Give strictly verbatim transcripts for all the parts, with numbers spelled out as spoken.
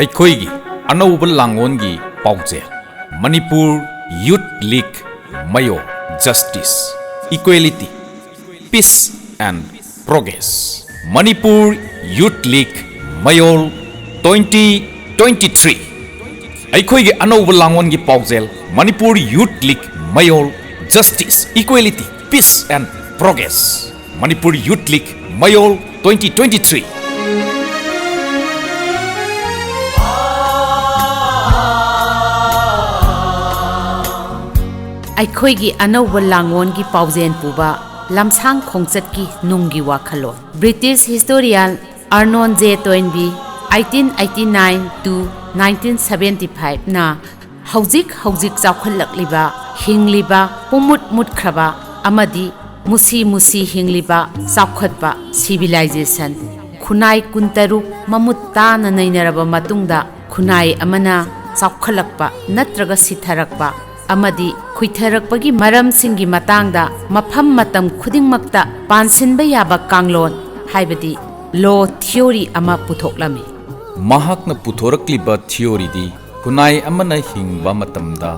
ꯑꯩꯈꯣꯏꯒꯤ ꯑꯅꯧꯕ ꯂꯥꯡꯑꯣꯟꯒꯤ ꯄꯥꯎꯖꯦꯜ, ꯃꯅꯤꯄꯨꯔ ꯌꯨꯊ ꯂꯤꯒ ꯃꯌꯣꯜ, justice, equality, peace and progress. Manipur youth league ꯃꯌꯣꯜ, ꯇ꯭ꯋꯦꯟꯇꯤ ꯇ꯭ꯋꯦꯟꯇꯤ ꯊ꯭ꯔꯤ꯫ ꯑꯩꯈꯣꯏꯒꯤ ꯑꯅꯧꯕ ꯂꯥꯡꯑꯣꯟꯒꯤ ꯄꯥꯎꯖꯦꯜ, ꯃꯅꯤꯄꯨꯔ ꯌꯨꯊ ꯂꯤꯒ ꯃꯌꯣꯜ, justice, equality, peace and progress. Manipur youth league ꯃꯌꯣꯜ, ꯇ꯭ꯋꯦꯟꯇꯤ ꯇ꯭ꯋꯦꯟꯇꯤ ꯊ꯭ꯔꯤ꯫ ꯑꯩꯈꯣꯏꯒꯤ ꯑꯅꯧꯕ ꯂꯥꯡꯑꯣꯟꯒꯤ ꯄꯥꯎꯖꯦꯜ ꯄꯨꯕ, ꯂꯝꯁꯥꯡ ꯈꯣꯡꯆꯠꯀꯤ ꯅꯨꯡꯒꯤ ꯋꯥꯈꯜꯂꯣꯟ꯫ British historian Arnold J Toynbee, eighteen eighty nine to nineteen seventy ꯐꯥꯏꯚꯅ ꯍꯧꯖꯤꯛ ꯍꯧꯖꯤꯛ ꯆꯥꯎꯈꯠꯂꯛꯂꯤꯕ, ꯍꯤꯡꯂꯤꯕ, ꯄꯨꯝꯃꯨꯠ ꯃꯨꯠꯈ꯭ꯔꯕ ꯑꯃꯗꯤ ꯃꯨꯁꯤ ꯃꯨꯁꯤ ꯍꯤꯡꯂꯤꯕ ꯆꯥꯎꯈꯠꯄ ꯁꯤꯚꯤꯂꯥꯏꯖꯦꯁꯟ ꯈꯨꯟꯅꯥꯏ ꯀꯨꯟꯇꯔꯨꯛ ꯃꯃꯨꯠ ꯇꯥꯅ ꯅꯩꯅꯔꯕ ꯃꯇꯨꯡꯗ, ꯈꯨꯟꯅꯥꯏ ꯑꯃꯅ ꯆꯥꯎꯈꯠꯂꯛꯄ ꯅꯠꯇ꯭ꯔꯒ ꯁꯤꯊꯔꯛꯄ ꯑꯃꯗꯤ ꯈꯨꯏꯊꯔꯛꯄꯒꯤ ꯃꯔꯝꯁꯤꯡꯒꯤ ꯃꯇꯥꯡꯗ ꯃꯐꯝ ꯃꯇꯝ ꯈꯨꯗꯤꯡꯃꯛꯇ ꯄꯥꯟꯁꯤꯟꯕ ꯌꯥꯕ ꯀꯥꯡꯂꯣꯟ, ꯍꯥꯏꯕꯗꯤ ꯂꯣ ꯊꯤꯑꯣꯔꯤ ꯑꯃ ꯄꯨꯊꯣꯛꯂꯝꯃꯤ꯫ ꯃꯍꯥꯛꯅ ꯄꯨꯊꯣꯔꯛꯂꯤꯕ ꯊꯤꯑꯣꯔꯤꯗꯤ ꯈꯨꯟꯅꯥꯏ ꯑꯃꯅ ꯍꯤꯡꯕ ꯃꯇꯝꯗ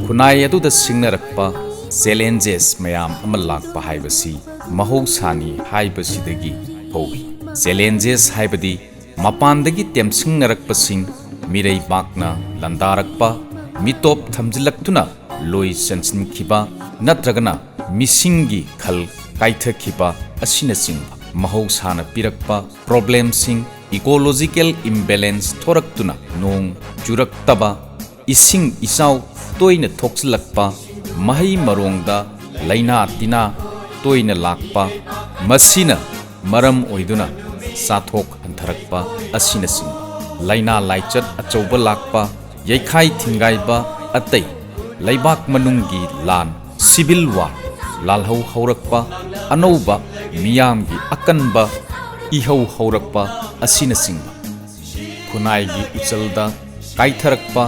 ꯈꯨꯟꯅꯥꯏ ꯑꯗꯨꯗ ꯁꯤꯡꯅꯔꯛꯄ ꯆꯦꯂꯦꯟꯖꯦꯁ ꯃꯌꯥꯝ ꯑꯃ ꯂꯥꯛꯄ ꯍꯥꯏꯕꯁꯤ ꯃꯍꯧꯁꯥꯅꯤ ꯍꯥꯏꯕꯁꯤꯗꯒꯤ ꯍꯧꯏ꯫ ꯆꯦꯂꯦꯟꯖꯦꯁ ꯍꯥꯏꯕꯗꯤ ꯃꯄꯥꯟꯗꯒꯤ ꯇꯦꯝꯁꯤꯡꯅꯔꯛꯄꯁꯤꯡ, ꯃꯤꯔꯩꯕꯥꯛꯅ ꯂꯥꯟꯗꯥꯔꯛꯄ, ꯃꯤꯇꯣꯞ ꯊꯝꯖꯤꯜꯂꯛꯇꯨꯅ ꯂꯣꯏ ꯆꯟꯁꯤꯟꯈꯤꯕ ꯅꯠꯇ꯭ꯔꯒꯅ ꯃꯤꯁꯤꯡꯒꯤ ꯈꯜ ꯀꯥꯏꯊꯈꯤꯕ ꯑꯁꯤꯅꯆꯤꯡꯕ꯫ ꯃꯍꯧꯁꯥꯅ ꯄꯤꯔꯛꯄ ꯄ꯭ꯔꯣꯕ꯭ꯂꯦꯝꯁꯤꯡ, ꯏꯀꯣꯂꯣꯖꯤꯀꯦꯜ ꯏꯝꯕꯦꯂꯦꯟꯁ ꯊꯣꯔꯛꯇꯨꯅ ꯅꯣꯡ ꯆꯨꯔꯛꯇꯕ, ꯏꯁꯤꯡ ꯏꯆꯥꯎ ꯇꯣꯏꯅ ꯊꯣꯛꯆꯤꯜꯂꯛꯄ, ꯃꯍꯩ ꯃꯔꯣꯡꯗ ꯂꯥꯏꯅꯥ ꯇꯤꯟꯅꯥ ꯇꯣꯏꯅ ꯂꯥꯛꯄ, ꯃꯁꯤꯅ ꯃꯔꯝ ꯑꯣꯏꯗꯨꯅ ꯆꯥꯊꯣꯛ ꯍꯟꯊꯔꯛꯄ ꯑꯁꯤꯅꯆꯤꯡꯕ꯫ ꯂꯥꯏꯅꯥ ꯂꯥꯏꯆꯠ ꯑꯆꯧꯕ ꯂꯥꯛꯄ, ꯌꯩꯈꯥꯏ ꯊꯤꯡꯒꯥꯏꯕ, ꯑꯇꯩ ꯂꯩꯕꯥꯛ ꯃꯅꯨꯡꯒꯤ ꯂꯥꯟ, ꯁꯤꯚꯤꯜ ꯋꯥꯔ, ꯂꯥꯜꯍꯧ ꯍꯧꯔꯛꯄ, ꯑꯅꯧꯕ ꯃꯤꯌꯥꯝꯒꯤ ꯑꯀꯟꯕ ꯏꯍꯧ ꯍꯧꯔꯛꯄ ꯑꯁꯤꯅꯆꯤꯡꯕ꯫ ꯈꯨꯟꯅꯥꯏꯒꯤ ꯏꯆꯜꯗ ꯀꯥꯏꯊꯔꯛꯄ,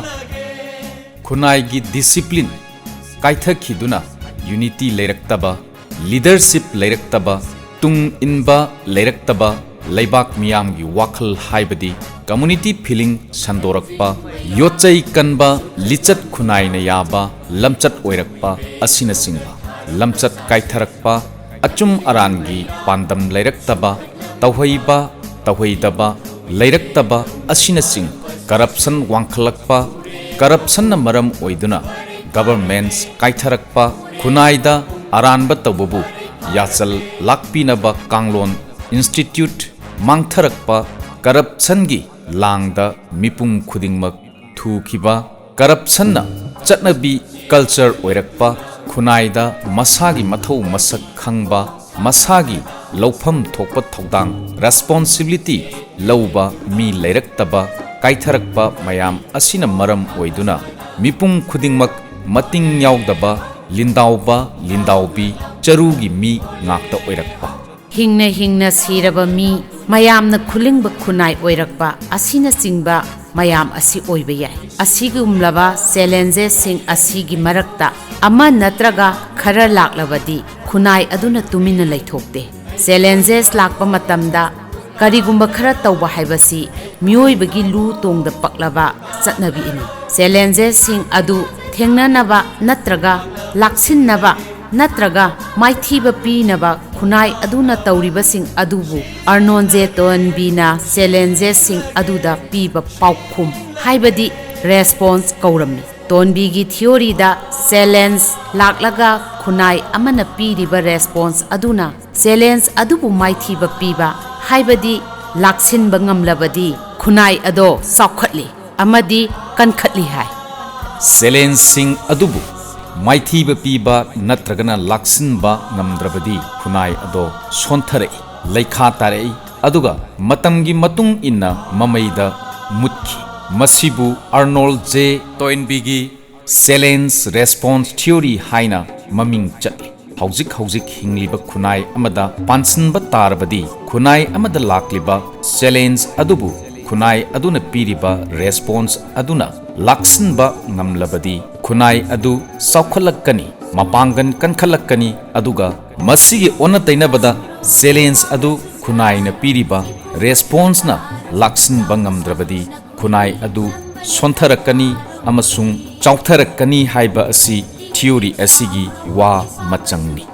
ꯈꯨꯟꯅꯥꯏꯒꯤ ꯗꯤꯁꯤꯄ꯭ꯂꯤꯟ ꯀꯥꯏꯊꯈꯤꯗꯨꯅ ꯌꯨꯅꯤꯇꯤ ꯂꯩꯔꯛꯇꯕ, ꯂꯤꯗꯔꯁꯤꯞ ꯂꯩꯔꯛꯇꯕ, ꯇꯨꯡ ꯏꯟꯕ ꯂꯩꯔꯛꯇꯕ, ꯂꯩꯕꯥꯛ ꯃꯤꯌꯥꯝꯒꯤ ꯋꯥꯈꯜ ꯍꯥꯏꯕꯗꯤ community feeling ꯁꯟꯗꯣꯔꯛꯄ, ꯌꯣꯠꯆꯩ ꯀꯟꯕ, ꯂꯤꯆꯠ ꯈꯨꯟꯅꯥꯏꯅ ꯌꯥꯕ ꯂꯝꯆꯠ ꯑꯣꯏꯔꯛꯄ ꯑꯁꯤꯅꯆꯤꯡꯕ, ꯂꯝꯆꯠ ꯀꯥꯏꯊꯔꯛꯄ, ꯑꯆꯨꯝ ꯑꯔꯥꯟꯒꯤ ꯄꯥꯟꯗꯝ ꯂꯩꯔꯛꯇꯕ, ꯇꯧꯍꯩꯕ, ꯇꯧꯍꯩꯗꯕ ꯂꯩꯔꯛꯇꯕ ꯑꯁꯤꯅꯆꯤꯡ, corruption ꯋꯥꯡꯈꯠꯂꯛꯄ, corruptionꯅ ꯃꯔꯝ ꯑꯣꯏꯗꯨꯅ governments ꯀꯥꯏꯊꯔꯛꯄ, ꯈꯨꯟꯅꯥꯏꯗ ꯑꯔꯥꯟꯕ ꯇꯧꯕꯕꯨ ꯌꯥꯆꯜ ꯂꯥꯛꯄꯤꯅꯕ ꯀꯥꯡꯂꯣꯟ institute ꯃꯥꯡꯊꯔꯛꯄ, corruptionꯒꯤ ꯂꯥꯡꯗ ꯃꯤꯄꯨꯝ ꯈꯨꯗꯤꯡꯃꯛ ꯊꯨꯈꯤꯕ, corruptionꯅ ꯆꯠꯅꯕꯤ culture ꯑꯣꯏꯔꯛꯄ, ꯈꯨꯟꯅꯥꯏꯗ ꯃꯁꯥꯒꯤ ꯃꯊꯧ ꯃꯁꯛ ꯈꯪꯕ, ꯃꯁꯥꯒꯤ ꯂꯧꯐꯝ ꯊꯣꯛꯄ ꯊꯧꯗꯥꯡ responsibility ꯂꯧꯕ ꯃꯤ ꯂꯩꯔꯛꯇꯕ, ꯀꯥꯏꯊꯔꯛꯄ ꯃꯌꯥꯝ ꯑꯁꯤꯅ ꯃꯔꯝ ꯑꯣꯏꯗꯨꯅ ꯃꯤꯄꯨꯝ ꯈꯨꯗꯤꯡꯃꯛ ꯃꯇꯤꯡ ꯌꯥꯎꯗꯕ, ꯂꯤꯟꯗꯥꯎꯕ, ꯂꯤꯟꯗꯥꯎꯕꯤ, ꯆꯔꯨꯒꯤ ꯃꯤ ꯉꯥꯛꯇ ꯑꯣꯏꯔꯛꯄ꯫ ꯍꯤꯡꯅ ꯍꯤꯡꯅ ꯁꯤꯔꯕ ꯃꯤ ꯃꯌꯥꯝꯅ ꯈꯨꯂꯤꯡꯕ ꯈꯨꯟꯅꯥꯏ ꯑꯣꯏꯔꯛꯄ ꯑꯁꯤꯅꯆꯤꯡꯕ ꯃꯌꯥꯝ ꯑꯁꯤ ꯑꯣꯏꯕ ꯌꯥꯏ꯫ ꯑꯁꯤꯒꯨꯝꯂꯕ challengesꯁꯤꯡ ꯑꯁꯤꯒꯤ ꯃꯔꯛꯇ ꯑꯃ ꯅꯠꯇ꯭ꯔꯒ ꯈꯔ ꯂꯥꯛꯂꯕꯗꯤ ꯈꯨꯟꯅꯥꯏ ꯑꯗꯨꯅ ꯇꯨꯃꯤꯟꯅ ꯂꯩꯊꯣꯛꯇꯦ꯫ Challenges ꯂꯥꯛꯄ ꯃꯇꯝꯗ ꯀꯔꯤꯒꯨꯝꯕ ꯈꯔ ꯇꯧꯕ ꯍꯥꯏꯕꯁꯤ ꯃꯤꯑꯣꯏꯕꯒꯤ ꯂꯨ ꯇꯣꯡꯗ ꯄꯛꯂꯕ ꯆꯠꯅꯕꯤꯅꯤ꯫ Challengesꯁꯤꯡ ꯑꯗꯨ ꯊꯦꯡꯅꯅꯕ ꯅꯠꯇ꯭ꯔꯒ ꯂꯥꯛꯁꯤꯟꯅꯕ ꯅꯠꯇ꯭ꯔꯒ ꯃꯥꯏꯊꯤꯕ ꯄꯤꯅꯕ ꯈꯨꯟꯅꯥꯏ ꯑꯗꯨꯅ ꯇꯧꯔꯤꯕꯁꯤꯡ ꯑꯗꯨꯕꯨ ꯑꯔꯅꯣꯟꯖꯦ ꯇꯣꯟꯕꯤꯅ challengesꯁꯤꯡ ꯑꯗꯨꯗ ꯄꯤꯕ ꯄꯥꯎꯈꯨꯝ ꯍꯥꯏꯕꯗꯤ response ꯀꯧꯔꯝꯃꯤ꯫ ꯇꯣꯟꯕꯤꯒꯤ theoryꯗ challenge ꯂꯥꯛꯂꯒ ꯈꯨꯟꯅꯥꯏ ꯑꯃꯅ ꯄꯤꯔꯤꯕ response ꯑꯗꯨꯅ challenge ꯑꯗꯨꯕꯨ ꯃꯥꯏꯊꯤꯕ ꯄꯤꯕ ꯍꯥꯏꯕꯗꯤ ꯂꯥꯛꯁꯤꯟꯕ ꯉꯝꯂꯕꯗꯤ ꯈꯨꯟꯅꯥꯏ ꯑꯗꯣ ꯆꯥꯎꯈꯠꯂꯤ ꯑꯃꯗꯤ ꯀꯟꯈꯠꯂꯤ ꯍꯥꯏ꯫ Challengeꯁꯤꯡ ꯑꯗꯨꯕꯨ ꯃꯥꯏꯊꯤꯕ ꯄꯤꯕ ꯅꯠꯇ꯭ꯔꯒꯅ ꯂꯥꯛꯁꯤꯟꯕ ꯉꯝꯗ꯭ꯔꯕꯗꯤ ꯈꯨꯟꯅꯥꯏ ꯑꯗꯣ ꯁꯣꯟꯊꯔꯛꯏ, ꯂꯩꯈꯥ ꯇꯥꯔꯛꯏ, ꯑꯗꯨꯒ ꯃꯇꯝꯒꯤ ꯃꯇꯨꯡ ꯏꯟꯅ ꯃꯃꯩꯗ ꯃꯨꯠꯈꯤ꯫ ꯃꯁꯤꯕꯨ ꯑꯔꯅꯣꯜꯗ ꯖꯦ ꯇꯣꯏꯟꯕꯤꯒꯤ challenge response theory ꯍꯥꯏꯅ ꯃꯃꯤꯡ ꯆꯠꯂꯤ꯫ ꯍꯧꯖꯤꯛ ꯍꯧꯖꯤꯛ ꯍꯤꯡꯂꯤꯕ ꯈꯨꯟꯅꯥꯏ ꯑꯃꯗ ꯄꯥꯟꯁꯤꯟꯕ ꯇꯥꯔꯕꯗꯤ, ꯈꯨꯟꯅꯥꯏ ꯑꯃꯗ ꯂꯥꯛꯂꯤꯕ challenge ꯑꯗꯨꯕꯨ ꯈꯨꯟꯅꯥꯏ ꯑꯗꯨꯅ ꯄꯤꯔꯤꯕ response ꯑꯗꯨꯅ ꯂꯥꯛꯁꯤꯟꯕ ꯉꯝꯂꯕꯗꯤ, ꯈꯨꯟꯅꯥꯏ ꯑꯗꯨ ꯆꯥꯎꯈꯠꯂꯛꯀꯅꯤ, ꯃꯄꯥꯡꯒꯜ ꯀꯟꯈꯠꯂꯛꯀꯅꯤ, ꯑꯗꯨꯒ ꯃꯁꯤꯒꯤ ꯑꯣꯟꯅ ꯇꯩꯅꯕꯗ challenge ꯑꯗꯨ ꯈꯨꯟꯅꯥꯏꯅ ꯄꯤꯔꯤꯕ responseꯅ ꯂꯥꯛꯁꯤꯟꯕ ꯉꯝꯗ꯭ꯔꯕꯗꯤ ꯈꯨꯟꯅꯥꯏ ꯑꯗꯨ ꯁꯣꯟꯊꯔꯛꯀꯅꯤ ꯑꯃꯁꯨꯡ ꯆꯥꯎꯊꯔꯛꯀꯅꯤ ꯍꯥꯏꯕ ꯑꯁꯤ theory ꯑꯁꯤꯒꯤ ꯋꯥ ꯃꯆꯪꯅꯤ꯫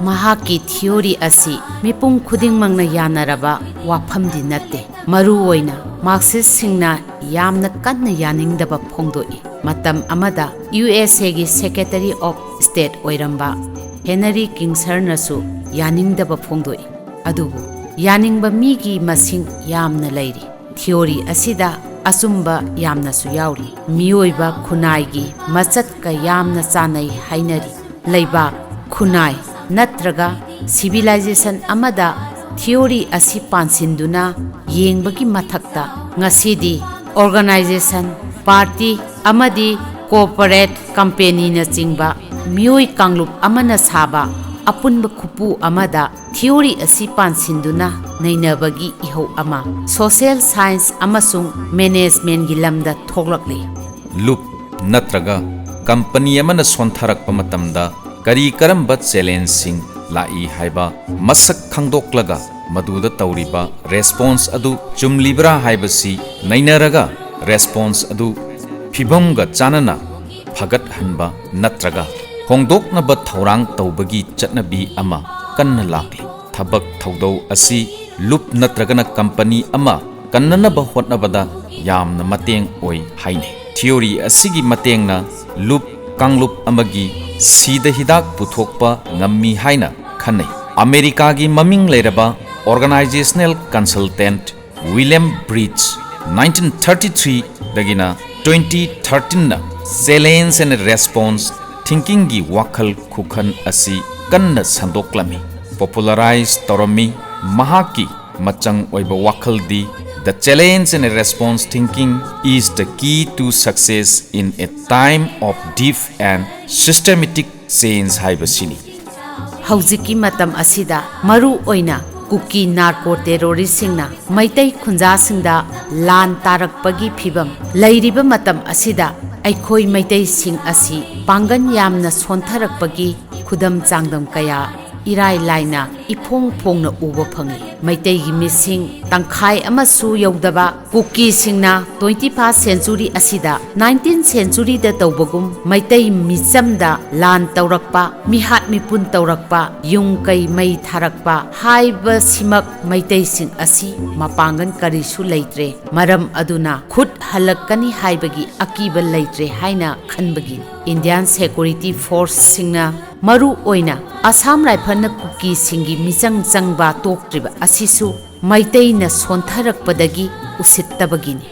ꯃꯍꯥꯛꯀꯤ theory ꯑꯁꯤ ꯃꯤꯄꯨꯝ ꯈꯨꯗꯤꯡꯃꯛꯅ ꯌꯥꯅꯔꯕ ꯋꯥꯐꯝꯗꯤ ꯅꯠꯇꯦ꯫ ꯃꯔꯨꯑꯣꯏꯅ Marxistꯁꯤꯡꯅ ꯌꯥꯝꯅ ꯀꯟꯅ ꯌꯥꯅꯤꯡꯗꯕ ꯐꯣꯡꯗꯣꯛꯏ꯫ ꯃꯇꯝ ꯑꯃꯗ USAꯒꯤ Secretary of State ꯑꯣꯏꯔꯝꯕ Henry Kissingerꯅꯁꯨ ꯌꯥꯅꯤꯡꯗꯕ ꯐꯣꯡꯗꯣꯛꯏ꯫ ꯑꯗꯨꯕꯨ ꯌꯥꯅꯤꯡꯕ ꯃꯤꯒꯤ ꯃꯁꯤꯡ ꯌꯥꯝꯅ ꯂꯩꯔꯤ꯫ Theory ꯑꯁꯤꯗ ꯑꯆꯨꯝꯕ ꯌꯥꯝꯅꯁꯨ ꯌꯥꯎꯔꯤ꯫ ꯃꯤꯑꯣꯏꯕ ꯈꯨꯟꯅꯥꯏꯒꯤ ꯃꯆꯠꯀ ꯌꯥꯝꯅ ꯆꯥꯟꯅꯩ ꯍꯥꯏꯅꯔꯤ꯫ ꯂꯩꯕꯥꯛ, ꯈꯨꯟꯅꯥꯏ ꯅꯠꯇ꯭ꯔꯒ civilization ꯑꯃꯗ theory ꯑꯁꯤ ꯄꯥꯟꯁꯤꯟꯗꯨꯅ ꯌꯦꯡꯕꯒꯤ ꯃꯊꯛꯇ, ꯉꯁꯤꯗꯤ organization, party ꯑꯃꯗꯤ corporate companyꯅꯆꯤꯡꯕ ꯃꯤꯑꯣꯏ ꯀꯥꯡꯂꯨꯞ ꯑꯃꯅ ꯁꯥꯕ ꯑꯄꯨꯟꯕ ꯈꯨꯄꯨ ꯑꯃꯗ theory ꯑꯁꯤ ꯄꯥꯟꯁꯤꯟꯗꯨꯅ ꯅꯩꯅꯕꯒꯤ ꯏꯍꯧ ꯑꯃ social science ꯑꯃꯁꯨꯡ managementꯀꯤ ꯂꯝꯗ ꯊꯣꯛꯂꯛꯂꯤ꯫ ꯂꯨꯞ ꯅꯠꯇ꯭ꯔꯒ company ꯑꯃꯅ ꯁꯣꯟꯊꯔꯛꯄ ꯃꯇꯝꯗ ꯀꯔꯤ ꯀꯔꯝꯕ challengeꯁꯤꯡ ꯂꯥꯛꯏ ꯍꯥꯏꯕ ꯃꯁꯛ ꯈꯪꯗꯣꯛꯂꯒ, ꯃꯗꯨꯗ ꯇꯧꯔꯤꯕ response ꯑꯗꯨ ꯆꯨꯝꯂꯤꯕ꯭ꯔꯥ ꯍꯥꯏꯕꯁꯤ ꯅꯩꯅꯔꯒ, response ꯑꯗꯨ ꯐꯤꯚꯝꯒ ꯆꯥꯟꯅꯅ ꯐꯒꯠꯍꯟꯕ ꯅꯠꯇ꯭ꯔꯒ ꯍꯣꯡꯗꯣꯛꯅꯕ ꯊꯧꯔꯥꯡ ꯇꯧꯕꯒꯤ ꯆꯠꯅꯕꯤ ꯑꯃ ꯀꯟꯅ ꯂꯥꯛꯂꯤ꯫ ꯊꯕꯛ ꯊꯧꯗꯧ ꯑꯁꯤ ꯂꯨꯞ ꯅꯠꯇ꯭ꯔꯒꯅ company ꯑꯃ ꯀꯟꯅꯅꯕ ꯍꯣꯠꯅꯕꯗ ꯌꯥꯝꯅ ꯃꯇꯦꯡ ꯑꯣꯏ ꯍꯥꯏꯅꯩ꯫ Theory ꯑꯁꯤꯒꯤ ꯃꯇꯦꯡꯅ ꯂꯨꯞ ꯀꯥꯡꯂꯨꯞ ꯑꯃꯒꯤ ꯁꯤꯗ ꯍꯤꯗꯥꯛ ꯄꯨꯊꯣꯛꯄ ꯉꯝꯃꯤ ꯍꯥꯏꯅ ꯈꯟꯅꯩ꯫ ꯑꯃꯦꯔꯤꯀꯥꯒꯤ ꯃꯃꯤꯡ ꯂꯩꯔꯕ organizational consultant William Bridges, nineteen thirty-threeꯗꯒꯤꯅ twenty thirteenꯅ challenge and response thinkingꯒꯤ ꯋꯥꯈꯜ ꯈꯨꯈꯟ ꯑꯁꯤ ꯀꯟꯅ ꯁꯟꯗꯣꯛꯂꯝꯃꯤ, popularize ꯇꯧꯔꯝꯃꯤ꯫ ꯃꯍꯥꯛꯀꯤ ꯃꯆꯪ ꯑꯣꯏꯕ ꯋꯥꯈꯜꯗꯤ, "The challenge and response thinking is the key to success in a time of deep and systematic change" ꯍꯥꯏꯕꯁꯤꯅꯤ꯫ ꯍꯧꯖꯤꯛꯀꯤ ꯃꯇꯝ ꯑꯁꯤꯗ ꯃꯔꯨ ꯑꯣꯏꯅ ꯀꯨꯀꯤ narco terroristꯁꯤꯡꯅ ꯃꯩꯇꯩ ꯈꯨꯟꯖꯥꯁꯤꯡꯗ ꯂꯥꯟ ꯇꯥꯔꯛꯄꯒꯤ ꯐꯤꯚꯝ ꯂꯩꯔꯤꯕ ꯃꯇꯝ ꯑꯁꯤꯗ, ꯑꯩꯈꯣꯏ ꯃꯩꯇꯩꯁꯤꯡ ꯑꯁꯤ ꯄꯥꯡꯒꯜ ꯌꯥꯝꯅ ꯁꯣꯟꯊꯔꯛꯄꯒꯤ ꯈꯨꯗꯝ ꯆꯥꯡꯗꯝ ꯀꯌꯥ ꯏꯔꯥꯏ ꯂꯥꯏꯅ ꯏꯐꯣꯡ ꯐꯣꯡꯅ ꯎꯕ ꯐꯪꯏ꯫ ꯃꯩꯇꯩꯒꯤ ꯃꯤꯁꯤꯡ ꯇꯪꯈꯥꯏ ꯑꯃꯁꯨ ꯌꯧꯗꯕ ꯀꯨꯀꯤꯁꯤꯡꯅ twenty first century ꯑꯁꯤꯗ nineteenth centuryꯗ ꯇꯧꯕꯒꯨꯝ ꯃꯩꯇꯩ ꯃꯤꯆꯝꯗ ꯂꯥꯟ ꯇꯧꯔꯛꯄ, ꯃꯤꯍꯥꯠ ꯃꯤꯄꯨꯟ ꯇꯧꯔꯛꯄ, ꯌꯨꯝ ꯀꯩ ꯃꯩ ꯊꯥꯔꯛꯄ ꯍꯥꯏꯕꯁꯤꯃꯛ ꯃꯩꯇꯩꯁꯤꯡ ꯑꯁꯤ ꯃꯄꯥꯡꯒꯜ ꯀꯔꯤꯁꯨ ꯂꯩꯇ꯭ꯔꯦ꯫ ꯃꯔꯝ ꯑꯗꯨꯅ ꯈꯨꯠ ꯍꯜꯂꯛꯀꯅꯤ ꯍꯥꯏꯕꯒꯤ ꯑꯀꯤꯕ ꯂꯩꯇ꯭ꯔꯦ ꯍꯥꯏꯅ ꯈꯟꯕꯒꯤꯅꯤ꯫ Indian security forceꯁꯤꯡꯅ ꯃꯔꯨ ꯑꯣꯏꯅ Assam Riflesꯅ ꯀꯨꯀꯤꯁꯤꯡꯒꯤ ꯃꯤꯆꯪ ꯆꯪꯕ ꯇꯣꯛꯇ꯭ꯔꯤꯕ ꯑꯁꯤꯁꯨ ꯃꯩꯇꯩꯅ ꯁꯣꯟꯊꯔꯛꯄꯗꯒꯤ ꯎꯁꯤꯠꯇꯕꯒꯤꯅꯤ꯫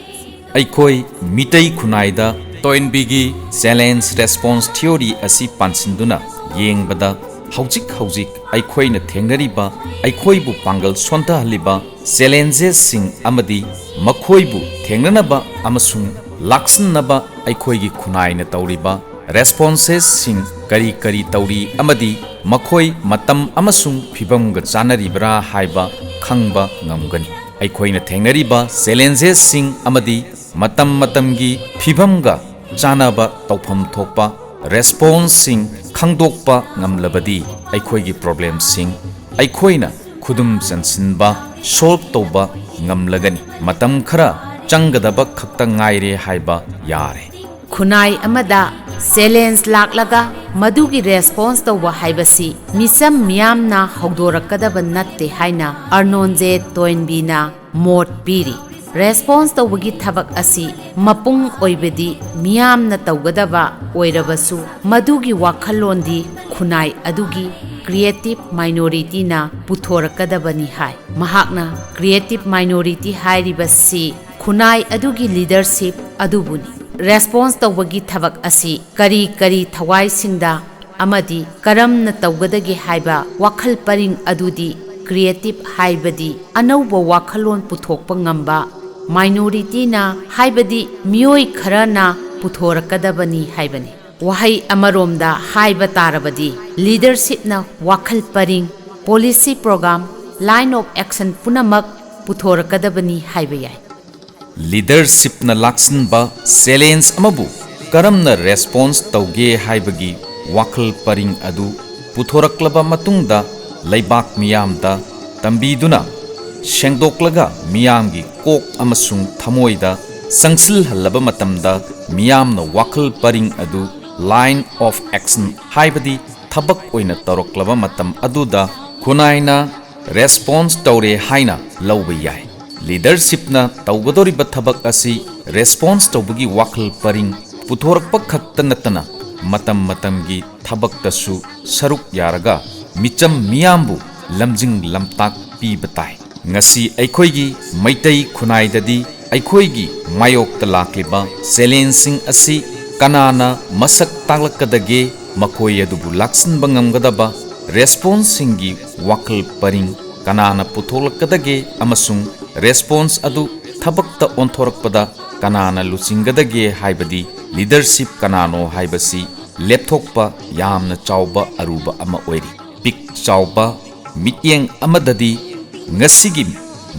ꯑꯩꯈꯣꯏ ꯃꯤꯇꯩ ꯈꯨꯟꯅꯥꯏꯗ ꯇꯣꯏꯟꯕꯤꯒꯤ challenge response theory ꯑꯁꯤ ꯄꯥꯟꯁꯤꯟꯗꯨꯅ ꯌꯦꯡꯕꯗ, ꯍꯧꯖꯤꯛ ꯍꯧꯖꯤꯛ ꯑꯩꯈꯣꯏꯅ ꯊꯦꯡꯅꯔꯤꯕ, ꯑꯩꯈꯣꯏꯕꯨ ꯄꯥꯡꯒꯜ ꯁꯣꯟꯊꯍꯜꯂꯤꯕ challengesꯁꯤꯡ ꯑꯃꯗꯤ ꯃꯈꯣꯏꯕꯨ ꯊꯦꯡꯅꯅꯕ ꯑꯃꯁꯨꯡ ꯂꯥꯛꯁꯤꯟꯅꯕ ꯑꯩꯈꯣꯏꯒꯤ ꯈꯨꯟꯅꯥꯏꯅ ꯇꯧꯔꯤꯕ responses ꯁꯤꯡ ꯀꯔꯤ ꯀꯔꯤ ꯇꯧꯔꯤ ꯑꯃꯗꯤ ꯃꯈꯣꯏ ꯃꯇꯝ ꯑꯃꯁꯨꯡ ꯐꯤꯚꯝꯒ ꯆꯥꯟꯅꯔꯤꯕ꯭ꯔꯥ ꯍꯥꯏꯕ ꯈꯪꯕ ꯉꯝꯒꯅꯤ꯫ ꯑꯩꯈꯣꯏꯅ ꯊꯦꯡꯅꯔꯤꯕ challenges ꯁꯤꯡ ꯑꯃꯗꯤ ꯃꯇꯝ ꯃꯇꯝꯒꯤ ꯐꯤꯚꯝꯒ ꯆꯥꯟꯅꯕ ꯇꯧꯐꯝ ꯊꯣꯛꯄ response ꯁꯤꯡ ꯈꯪꯗꯣꯛꯄ ꯉꯝꯂꯕꯗꯤ, ꯑꯩꯈꯣꯏꯒꯤ problem ꯁꯤꯡ ꯑꯩꯈꯣꯏꯅ ꯈꯨꯗꯨꯝ ꯆꯟꯁꯤꯟꯕ, solve ꯇꯧꯕ ꯉꯝꯂꯒꯅꯤ꯫ ꯃꯇꯝ ꯈꯔ ꯆꯪꯒꯗꯕ ꯈꯛꯇ ꯉꯥꯏꯔꯦ ꯍꯥꯏꯕ ꯌꯥꯔꯦ꯫ ꯈꯨꯟꯅꯥꯏ ꯑꯃꯗ challenge ꯂꯥꯛꯂꯒ ꯃꯗꯨꯒꯤ response ꯇꯧꯕ ꯍꯥꯏꯕꯁꯤ ꯃꯤꯆꯝ ꯃꯤꯌꯥꯝꯅ ꯍꯧꯗꯣꯔꯛꯀꯗꯕ ꯅꯠꯇꯦ ꯍꯥꯏꯅ ꯑꯔꯅꯣꯟ ꯖꯦ ꯇꯣꯏꯟꯕꯤꯅ ꯃꯣꯠ ꯄꯤꯔꯤ꯫ Response ꯇꯧꯕꯒꯤ ꯊꯕꯛ ꯑꯁꯤ ꯃꯄꯨꯡ ꯑꯣꯏꯕꯗꯤ ꯃꯤꯌꯥꯝꯅ ꯇꯧꯒꯗꯕ ꯑꯣꯏꯔꯕꯁꯨ, ꯃꯗꯨꯒꯤ ꯋꯥꯈꯜꯂꯣꯟꯗꯤ ꯈꯨꯟꯅꯥꯏ ꯑꯗꯨꯒꯤ creative minorityꯅ ꯄꯨꯊꯣꯔꯛꯀꯗꯕꯅꯤ ꯍꯥꯏ꯫ ꯃꯍꯥꯛꯅ creative minority ꯍꯥꯏꯔꯤꯕꯁꯤ ꯈꯨꯟꯅꯥꯏ ꯑꯗꯨꯒꯤ leadership ꯑꯗꯨꯕꯨꯅꯤ꯫ Response ꯇꯧꯕꯒꯤ ꯊꯕꯛ ꯑꯁꯤ ꯀꯔꯤ ꯀꯔꯤ ꯊꯋꯥꯏꯁꯤꯡꯗ ꯑꯃꯗꯤ ꯀꯔꯝꯅ ꯇꯧꯒꯗꯒꯦ ꯍꯥꯏꯕ ꯋꯥꯈꯜ ꯄꯔꯤꯡ ꯑꯗꯨꯗꯤ creative ꯍꯥꯏꯕꯗꯤ ꯑꯅꯧꯕ ꯋꯥꯈꯜꯂꯣꯟ ꯄꯨꯊꯣꯛꯄ ꯉꯝꯕ minorityꯅ, ꯍꯥꯏꯕꯗꯤ ꯃꯤꯑꯣꯏ ꯈꯔꯅ ꯄꯨꯊꯣꯔꯛꯀꯗꯕꯅꯤ ꯍꯥꯏꯕꯅꯤ꯫ ꯋꯥꯍꯩ ꯑꯃꯔꯣꯝꯗ ꯍꯥꯏꯕ ꯇꯥꯔꯕꯗꯤ, leadershipꯅ ꯋꯥꯈꯜ ꯄꯔꯤꯡ, policy program, line of action ꯄꯨꯝꯅꯃꯛ ꯄꯨꯊꯣꯔꯛꯀꯗꯕꯅꯤ ꯍꯥꯏꯕ ꯌꯥꯏ꯫ Leadershipꯅ ꯂꯥꯛꯁꯤꯟꯕ challenge ꯑꯃꯕꯨ ꯀꯔꯝꯅ response ꯇꯧꯒꯦ ꯍꯥꯏꯕꯒꯤ ꯋꯥꯈꯜ ꯄꯔꯤꯡ ꯑꯗꯨ ꯄꯨꯊꯣꯔꯛꯂꯕ ꯃꯇꯨꯡꯗ ꯂꯩꯕꯥꯛ ꯃꯤꯌꯥꯝꯗ ꯇꯝꯕꯤꯗꯨꯅ ꯁꯦꯡꯗꯣꯛꯂꯒ ꯃꯤꯌꯥꯝꯒꯤ ꯀꯣꯛ ꯑꯃꯁꯨꯡ ꯊꯃꯣꯏꯗ ꯆꯪꯁꯤꯜꯍꯜꯂꯕ ꯃꯇꯝꯗ ꯃꯤꯌꯥꯝꯅ ꯋꯥꯈꯜ ꯄꯔꯤꯡ ꯑꯗꯨ line of action ꯍꯥꯏꯕꯗꯤ ꯊꯕꯛ ꯑꯣꯏꯅ ꯇꯧꯔꯛꯂꯕ ꯃꯇꯝ ꯑꯗꯨꯗ ꯈꯨꯟꯅꯥꯏꯅ response ꯇꯧꯔꯦ ꯍꯥꯏꯅ ꯂꯧꯕ ꯌꯥꯏ꯫ Leadershipꯅ ꯇꯧꯒꯗꯧꯔꯤꯕ ꯊꯕꯛ ꯑꯁꯤ response ꯇꯧꯕꯒꯤ ꯋꯥꯈꯜ ꯄꯔꯤꯡ ꯄꯨꯊꯣꯔꯛꯄ ꯈꯛꯇ ꯅꯠꯇꯅ ꯃꯇꯝ ꯃꯇꯝꯒꯤ ꯊꯕꯛꯇꯁꯨ ꯁꯔꯨꯛ ꯌꯥꯔꯒ ꯃꯤꯆꯝ ꯃꯤꯌꯥꯝꯕꯨ ꯂꯝꯖꯤꯡ ꯂꯝꯇꯥꯛ ꯄꯤꯕ ꯇꯥꯏ꯫ ꯉꯁꯤ ꯑꯩꯈꯣꯏꯒꯤ ꯃꯩꯇꯩ ꯈꯨꯟꯅꯥꯏꯗꯗꯤ ꯑꯩꯈꯣꯏꯒꯤ ꯃꯥꯌꯣꯛꯇ ꯂꯥꯛꯂꯤꯕ challengeꯁꯤꯡ ꯑꯁꯤ ꯀꯅꯥꯅ ꯃꯁꯛ ꯇꯥꯛꯂꯛꯀꯗꯒꯦ? ꯃꯈꯣꯏ ꯑꯗꯨꯕꯨ ꯂꯥꯛꯁꯤꯟꯕ ꯉꯝꯒꯗꯕ responseꯁꯤꯡꯒꯤ ꯋꯥꯈꯜ ꯄꯔꯤꯡ ꯀꯅꯥꯅ ꯄꯨꯊꯣꯛꯂꯛꯀꯗꯒꯦ ꯑꯃꯁꯨꯡ response ꯑꯗꯨ ꯊꯕꯛꯇ ꯑꯣꯟꯊꯣꯔꯛꯄꯗ ꯀꯅꯥꯅ ꯂꯨꯆꯤꯡꯒꯗꯒꯦ ꯍꯥꯏꯕꯗꯤ leadership ꯀꯅꯥꯅꯣ ꯍꯥꯏꯕꯁꯤ ꯂꯦꯞꯊꯣꯛꯄ ꯌꯥꯝꯅ ꯆꯥꯎꯕ ꯑꯔꯨꯕ ꯑꯃ ꯑꯣꯏꯔꯤ꯫ ꯄꯤꯛ ꯆꯥꯎꯕ ꯃꯤꯠꯌꯦꯡ ꯑꯃꯗꯗꯤ ꯉꯁꯤꯒꯤ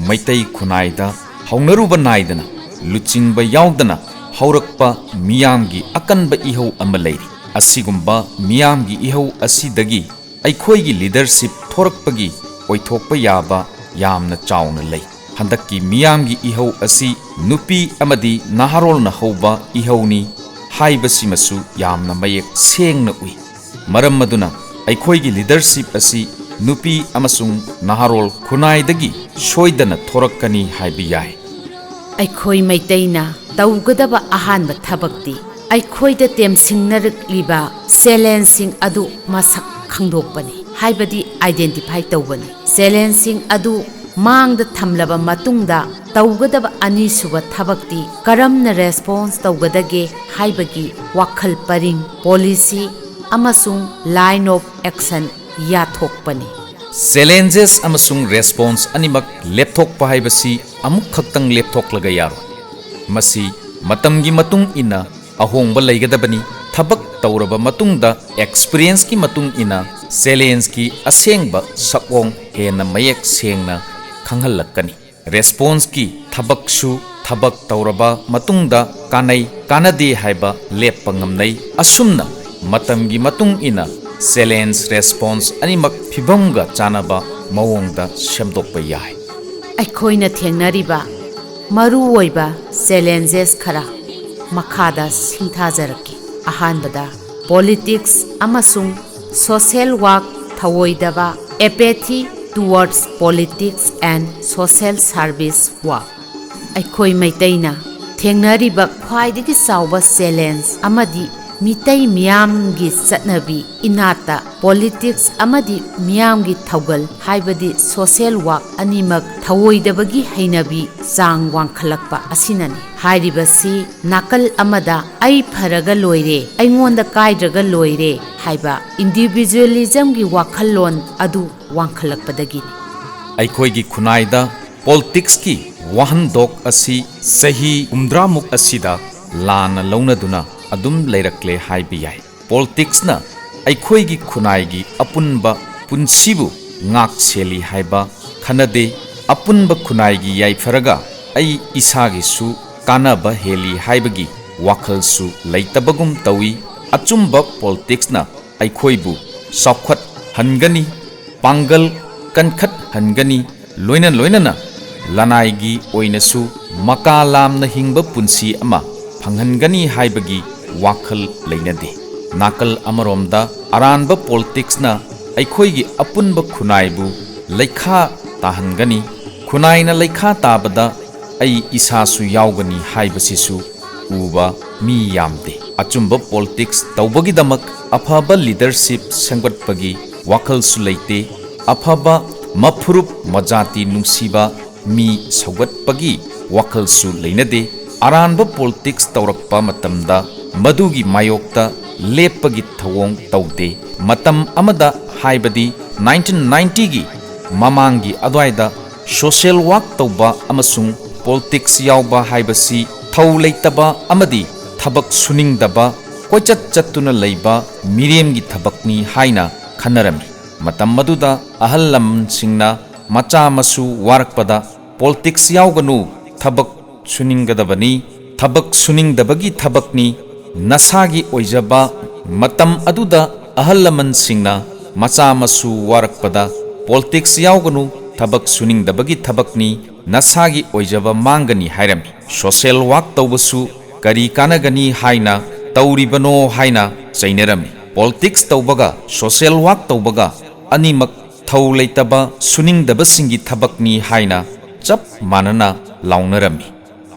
ꯃꯩꯇꯩ ꯈꯨꯟꯅꯥꯏꯗ ꯍꯧꯅꯔꯨꯕ ꯅꯥꯏꯗꯅ ꯂꯨꯆꯤꯡꯕ ꯌꯥꯎꯗꯅ ꯍꯧꯔꯛꯄ ꯃꯤꯌꯥꯝꯒꯤ ꯑꯀꯟꯕ ꯏꯍꯧ ꯑꯃ ꯂꯩꯔꯤ꯫ ꯑꯁꯤꯒꯨꯝꯕ ꯃꯤꯌꯥꯝꯒꯤ ꯏꯍꯧ ꯑꯁꯤꯗꯒꯤ ꯑꯩꯈꯣꯏꯒꯤ leadership ꯊꯣꯔꯛꯄꯒꯤ ꯑꯣꯏꯊꯣꯛꯄ ꯌꯥꯕ ꯌꯥꯝꯅ ꯆꯥꯎꯅ ꯂꯩ꯫ ꯍꯟꯗꯛꯀꯤ ꯃꯤꯌꯥꯝꯒꯤ ꯏꯍꯧ ꯑꯁꯤ ꯅꯨꯄꯤ ꯑꯃꯗꯤ ꯅꯍꯥꯔꯣꯜꯅ ꯍꯧꯕ ꯏꯍꯧꯅꯤ ꯍꯥꯏꯕꯁꯤꯃꯁꯨ ꯌꯥꯝꯅ ꯃꯌꯦꯛ ꯁꯦꯡꯅ ꯎꯏ꯫ ꯃꯔꯝ ꯑꯗꯨꯅ ꯑꯩꯈꯣꯏꯒꯤ leadership ꯑꯁꯤ ꯅꯨꯄꯤ ꯑꯃꯁꯨꯡ ꯅꯍꯥꯔꯣꯜ ꯈꯨꯟꯅꯥꯏꯗꯒꯤ ꯁꯣꯏꯗꯅ ꯊꯣꯔꯛꯀꯅꯤ ꯍꯥꯏꯕ ꯌꯥꯏ꯫ ꯑꯩꯈꯣꯏ ꯃꯩꯇꯩꯅ ꯇꯧꯒꯗꯕ ꯑꯍꯥꯟꯕ ꯊꯕꯛꯇꯤ ꯑꯩꯈꯣꯏꯗ ꯇꯦꯝꯁꯤꯡꯅꯔꯛꯂꯤꯕ challengeꯁꯤꯡ ꯑꯗꯨ ꯃꯁꯛ ꯈꯪꯗꯣꯛꯄꯅꯤ, ꯍꯥꯏꯕꯗꯤ identify ꯇꯧꯕꯅꯤ꯫ Challengeꯁꯤꯡ ꯑꯗꯨ ꯃꯥꯡꯗ ꯊꯝꯂꯕ ꯃꯇꯨꯡꯗ ꯇꯧꯒꯗꯕ ꯑꯅꯤꯁꯨꯕ ꯊꯕꯛꯇꯤ ꯀꯔꯝꯅ response ꯇꯧꯒꯗꯒꯦ ꯍꯥꯏꯕꯒꯤ ꯋꯥꯈꯜ ꯄꯔꯤꯡ, policy ꯑꯃꯁꯨꯡ line of action ꯌꯥꯊꯣꯛꯄꯅꯤ꯫ Challenges ꯑꯃꯁꯨꯡ response ꯑꯅꯤꯃꯛ ꯂꯦꯞꯊꯣꯛꯄ ꯍꯥꯏꯕꯁꯤ ꯑꯃꯨꯛ ꯈꯛꯇꯪ ꯂꯦꯞꯊꯣꯛꯂꯒ ꯌꯥꯔꯣꯏ꯫ ꯃꯁꯤ ꯃꯇꯝꯒꯤ ꯃꯇꯨꯡ ꯏꯟꯅ ꯑꯍꯣꯡꯕ ꯂꯩꯒꯗꯕꯅꯤ꯫ ꯊꯕꯛ ꯇꯧꯔꯕ ꯃꯇꯨꯡꯗ experienceꯀꯤ ꯃꯇꯨꯡ ꯏꯟꯅ challengeꯀꯤ ꯑꯁꯦꯡꯕ ꯁꯛꯑꯣꯡ ꯍꯦꯟꯅ ꯃꯌꯦꯛ ꯁꯦꯡꯅ ꯈꯪꯍꯜꯂꯛꯀꯅꯤ꯫ Responseꯀꯤ ꯊꯕꯛꯁꯨ ꯊꯕꯛ ꯇꯧꯔꯕ ꯃꯇꯨꯡꯗ ꯀꯥꯟꯅꯩ ꯀꯥꯟꯅꯗꯦ ꯍꯥꯏꯕ ꯂꯦꯞꯄ ꯉꯝꯅꯩ꯫ ꯑꯁꯨꯝꯅ ꯃꯇꯝꯒꯤ ꯃꯇꯨꯡ ꯏꯟꯅ ꯆꯦꯂꯦꯟꯖ ꯔꯦꯁꯄꯣꯟꯁ ꯑꯅꯤꯃꯛ ꯐꯤꯚꯝꯒ ꯆꯥꯟꯅꯕ ꯃꯑꯣꯡꯗ ꯁꯦꯝꯗꯣꯛꯄ ꯌꯥꯏ꯫ ꯑꯩꯈꯣꯏꯅ ꯊꯦꯡꯅꯔꯤꯕ ꯃꯔꯨꯑꯣꯏꯕ ꯆꯦꯂꯦꯟꯖꯦꯁ ꯈꯔ ꯃꯈꯥꯗ ꯁꯤꯡꯊꯥꯖꯔꯛꯀꯦ꯫ ꯑꯍꯥꯟꯕꯗ, ꯄꯣꯂꯤꯇꯤꯛꯁ ꯑꯃꯁꯨꯡ ꯁꯣꯁꯦꯜ ꯋꯥꯔꯛ ꯊꯧꯑꯣꯏꯗꯕ, apathy towards politics and social service work꯫ ꯑꯩꯈꯣꯏ ꯃꯩꯇꯩꯅ ꯊꯦꯡꯅꯔꯤꯕ ꯈ꯭ꯋꯥꯏꯗꯒꯤ ꯆꯥꯎꯕ ꯆꯦꯂꯦꯟꯖ ꯑꯃꯗꯤ ꯃꯤꯇꯩ ꯃꯤꯌꯥꯝꯒꯤ ꯆꯠꯅꯕꯤ, ꯏꯅꯥꯠꯇ ꯄꯣꯂꯤꯇꯤꯛꯁ ꯑꯃꯗꯤ ꯃꯤꯌꯥꯝꯒꯤ ꯊꯧꯒꯜ, ꯍꯥꯏꯕꯗꯤ ꯁꯣꯁꯦꯜ ꯋꯥꯔꯛ ꯑꯅꯤꯃꯛ ꯊꯧꯑꯣꯏꯗꯕꯒꯤ ꯍꯩꯅꯕꯤ ꯆꯥꯡ ꯋꯥꯡꯈꯠꯂꯛꯄ ꯑꯁꯤꯅꯅꯤ꯫ ꯍꯥꯏꯔꯤꯕꯁꯤ ꯅꯥꯀꯜ ꯑꯃꯗ "ꯑꯩ ꯐꯔꯒ ꯂꯣꯏꯔꯦ, ꯑꯩꯉꯣꯟꯗ ꯀꯥꯏꯗ꯭ꯔꯒ ꯂꯣꯏꯔꯦ" ꯍꯥꯏꯕ ꯏꯟꯗꯤꯚꯤꯖꯨꯋꯦꯂꯤꯖꯝꯒꯤ ꯋꯥꯈꯜꯂꯣꯟ ꯑꯗꯨ ꯋꯥꯡꯈꯠꯂꯛꯄꯗꯒꯤꯅꯤ꯫ ꯑꯩꯈꯣꯏꯒꯤ ꯈꯨꯟꯅꯥꯏꯗ ꯄꯣꯂꯤꯇꯤꯛꯁꯀꯤ ꯋꯥꯍꯟꯊꯣꯛ ꯑꯁꯤ ꯆꯍꯤ ꯍꯨꯝꯗ꯭ꯔꯥꯃꯨꯛ ꯑꯁꯤꯗ ꯂꯥꯟꯅ ꯂꯧꯅꯗꯨꯅ ꯑꯗꯨꯝ ꯂꯩꯔꯛꯂꯦ ꯍꯥꯏꯕ ꯌꯥꯏ꯫ ꯄꯣꯂꯤꯇꯤꯛꯁꯅ ꯑꯩꯈꯣꯏꯒꯤ ꯈꯨꯟꯅꯥꯏꯒꯤ ꯑꯄꯨꯟꯕ ꯄꯨꯟꯁꯤꯕꯨ ꯉꯥꯛ ꯁꯦꯜꯂꯤ ꯍꯥꯏꯕ ꯈꯟꯅꯗꯦ꯫ ꯑꯄꯨꯟꯕ ꯈꯨꯟꯅꯥꯏꯒꯤ ꯌꯥꯏꯐꯔꯒ ꯑꯩ ꯏꯁꯥꯒꯤꯁꯨ ꯀꯥꯟꯅꯕ ꯍꯦꯜꯂꯤ ꯍꯥꯏꯕꯒꯤ ꯋꯥꯈꯜꯁꯨ ꯂꯩꯇꯕꯒꯨꯝ ꯇꯧꯏ꯫ ꯑꯆꯨꯝꯕ ꯄꯣꯂꯤꯇꯤꯛꯁꯅ ꯑꯩꯈꯣꯏꯕꯨ ꯆꯥꯎꯈꯠꯍꯟꯒꯅꯤ, ꯄꯥꯡꯒꯜ ꯀꯟꯈꯠꯍꯟꯒꯅꯤ, ꯂꯣꯏꯅ ꯂꯣꯏꯅꯅ ꯂꯅꯥꯏꯒꯤ ꯑꯣꯏꯅꯁꯨ ꯃꯀꯥ ꯂꯥꯝꯅ ꯍꯤꯡꯕ ꯄꯨꯟꯁꯤ ꯑꯃ ꯐꯪꯍꯟꯒꯅꯤ ꯍꯥꯏꯕꯒꯤ ꯋꯥꯈꯜ ꯂꯩꯅꯗꯦ꯫ ꯅꯥꯀꯜ ꯑꯃꯔꯣꯝꯗ ꯑꯔꯥꯟꯕ ꯄꯣꯂꯤꯇꯤꯛꯁꯅ ꯑꯩꯈꯣꯏꯒꯤ ꯑꯄꯨꯟꯕ ꯈꯨꯟꯅꯥꯏꯕꯨ ꯂꯩꯈꯥ ꯇꯥꯍꯟꯒꯅꯤ꯫ ꯈꯨꯟꯅꯥꯏꯅ ꯂꯩꯈꯥ ꯇꯥꯕꯗ ꯑꯩ ꯏꯁꯥꯁꯨ ꯌꯥꯎꯒꯅꯤ ꯍꯥꯏꯕꯁꯤꯁꯨ ꯎꯕ ꯃꯤ ꯌꯥꯝꯗꯦ꯫ ꯑꯆꯨꯝꯕ ꯄꯣꯂꯤꯇꯤꯛꯁ ꯇꯧꯕꯒꯤꯗꯃꯛ ꯑꯐꯕ ꯂꯤꯗꯔꯁꯤꯞ ꯁꯦꯝꯒꯠꯄꯒꯤ ꯋꯥꯈꯜꯁꯨ ꯂꯩꯇꯦ꯫ ꯑꯐꯕ ꯃꯐꯨꯔꯨꯞ ꯃꯖꯥꯇꯤ ꯅꯨꯡꯁꯤꯕ ꯃꯤ ꯁꯧꯒꯠꯄꯒꯤ ꯋꯥꯈꯜꯁꯨ ꯂꯩꯅꯗꯦ꯫ ꯑꯔꯥꯟꯕ ꯄꯣꯂꯤꯇꯤꯛꯁ ꯇꯧꯔꯛꯄ ꯃꯇꯝꯗ ꯃꯗꯨꯒꯤ ꯃꯥꯌꯣꯛꯇ ꯂꯦꯞꯄꯒꯤ ꯊꯧꯑꯣꯡ ꯇꯧꯗꯦ꯫ ꯃꯇꯝ ꯑꯃꯗ, ꯍꯥꯏꯕꯗꯤ ꯅꯥꯏꯟꯇꯤꯟ ꯅꯥꯏꯟꯇꯤꯒꯤ ꯃꯃꯥꯡꯒꯤ ꯑꯗ꯭ꯋꯥꯏꯗ, ꯁꯣꯁꯤꯌꯦꯜ ꯋꯥꯔꯛ ꯇꯧꯕ ꯑꯃꯁꯨꯡ ꯄꯣꯂꯤꯇꯤꯛꯁ ꯌꯥꯎꯕ ꯍꯥꯏꯕꯁꯤ ꯊꯧ ꯂꯩꯇꯕ ꯑꯃꯗꯤ ꯊꯕꯛ ꯁꯨꯅꯤꯡꯗꯕ, ꯀꯣꯏꯆꯠ ꯆꯠꯇꯨꯅ ꯂꯩꯕ ꯃꯤꯔꯦꯝꯒꯤ ꯊꯕꯛꯅꯤ ꯍꯥꯏꯅ ꯈꯟꯅꯔꯝꯃꯤ꯫ ꯃꯇꯝ ꯑꯗꯨꯗ ꯑꯍꯜ ꯂꯃꯟꯁꯤꯡꯅ ꯃꯆꯥ ꯃꯁꯨ ꯋꯥꯔꯛꯄꯗ, "ꯄꯣꯂꯤꯇꯤꯛꯁ ꯌꯥꯎꯒꯅꯨ, ꯊꯕꯛ ꯁꯨꯅꯤꯡꯒꯗꯕꯅꯤ, ꯊꯕꯛ ꯁꯨꯅꯤꯡꯗꯕꯒꯤ ꯊꯕꯛꯅꯤ, ꯅꯁꯥꯒꯤ ꯑꯣꯏꯖꯕ", ꯃꯇꯝ ꯑꯗꯨꯗ ꯑꯍꯜ ꯂꯃꯟꯁꯤꯡꯅ ꯃꯆꯥ ꯃꯁꯨ ꯋꯥꯔꯛꯄꯗ "ꯄꯣꯂꯤꯇꯤꯛꯁ ꯌꯥꯎꯒꯅꯨ, ꯊꯕꯛ ꯁꯨꯅꯤꯡꯗꯕꯒꯤ ꯊꯕꯛꯅꯤ, ꯅꯁꯥꯒꯤ ꯑꯣꯏꯖꯕ ꯃꯥꯡꯒꯅꯤ" ꯍꯥꯏꯔꯝꯃꯤ꯫ ꯁꯣꯁꯦꯜ ꯋꯥꯔꯛ ꯇꯧꯕꯁꯨ "ꯀꯔꯤ ꯀꯥꯟꯅꯒꯅꯤ ꯍꯥꯏꯅ ꯇꯧꯔꯤꯕꯅꯣ" ꯍꯥꯏꯅ ꯆꯩꯅꯔꯝꯃꯤ꯫ ꯄꯣꯂꯤꯇꯤꯛꯁ ꯇꯧꯕꯒ ꯁꯣꯁꯦꯜ ꯋꯥꯔꯛ ꯇꯧꯕꯒ ꯑꯅꯤꯃꯛ ꯊꯧ ꯂꯩꯇꯕ, ꯁꯨꯅꯤꯡꯗꯕꯁꯤꯡꯒꯤ ꯊꯕꯛꯅꯤ ꯍꯥꯏꯅ ꯆꯞ ꯃꯥꯟꯅꯅ ꯂꯥꯎꯅꯔꯝꯃꯤ꯫